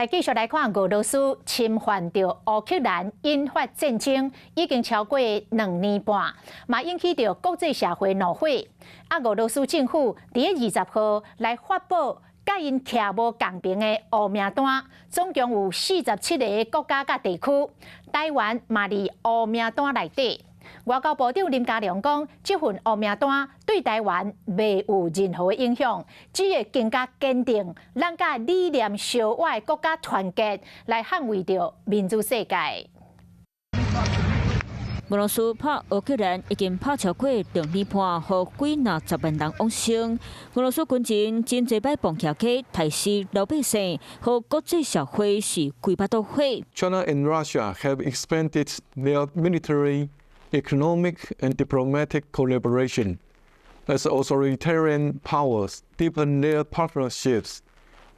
繼續來看俄羅斯侵犯著烏克蘭，引發戰爭已經超過2年半，嘛引起著國際社會怒火。啊，俄羅斯政府佇20號來發布佮𪜶徛無仝爿的烏名單，總共有47個國家佮地區，台灣嘛佇烏名單內底。外交部長林佳龍講，這份烏名單對台灣袂有任何的影響，只會更加堅定咱佮理念相倚的國家團結，來捍衛著民主世界。俄羅斯拍烏克蘭已經拍超過2年半，予幾若十萬人往生。俄羅斯軍人真濟擺放徛起，提示老百姓和國際社會是規腹肚火。 China and Russia have expanded their military, economic and diplomatic collaboration as authoritarian powers deepen their partnerships.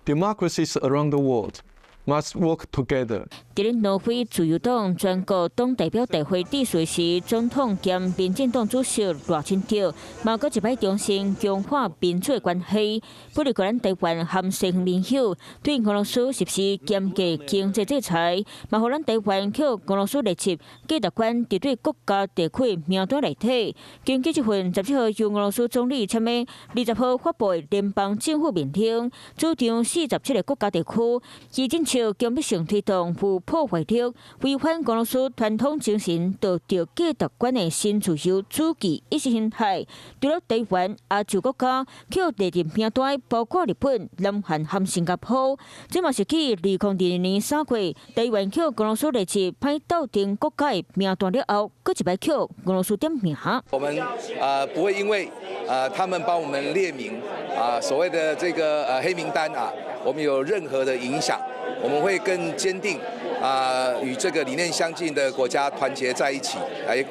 Democracies around the world must work together. 佇咧挪威自由黨全國黨代表大會致辭時，總統兼民進黨主席賴清德嘛閣一擺重申強化民主的關係，不過咱台灣和西方盟友對俄羅斯實施嚴格經濟制裁，嘛予咱台灣予俄羅斯列入價值觀敵對國家地區名單內底。根據這份17號由俄羅斯總理簽的20號發布的聯邦政府命令，主張47個國家地區已經受強迫性推動有破壞力、違反俄羅斯傳統精神、道德價值觀的新自由主義意識形態。除了台灣、亞洲國家予列入名單，包括日本、南韓和新加坡。這嘛是繼2022年3月台灣予俄羅斯列入歹鬥陣國家的名單了後，閣一擺予俄羅斯點名。我們啊不會因為啊他們幫我們列名啊所謂的這個黑名單啊，我們有任何的影響。我們會更堅定啊，與這個理念相近的國家團結在一起，來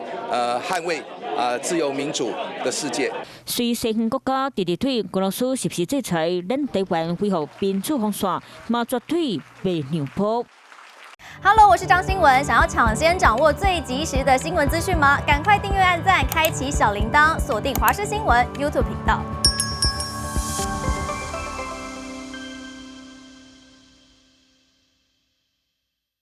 捍衛啊自由民主的世界。隨西方國家直直對俄羅斯實施制裁，咱台灣維護民主防線嘛絕對袂讓步。 Hello，我是張新文，想要搶先掌握最及時的新聞資訊嗎？趕快訂閱、按讚、開啟小鈴鐺，鎖定華視新聞 YouTube 頻道。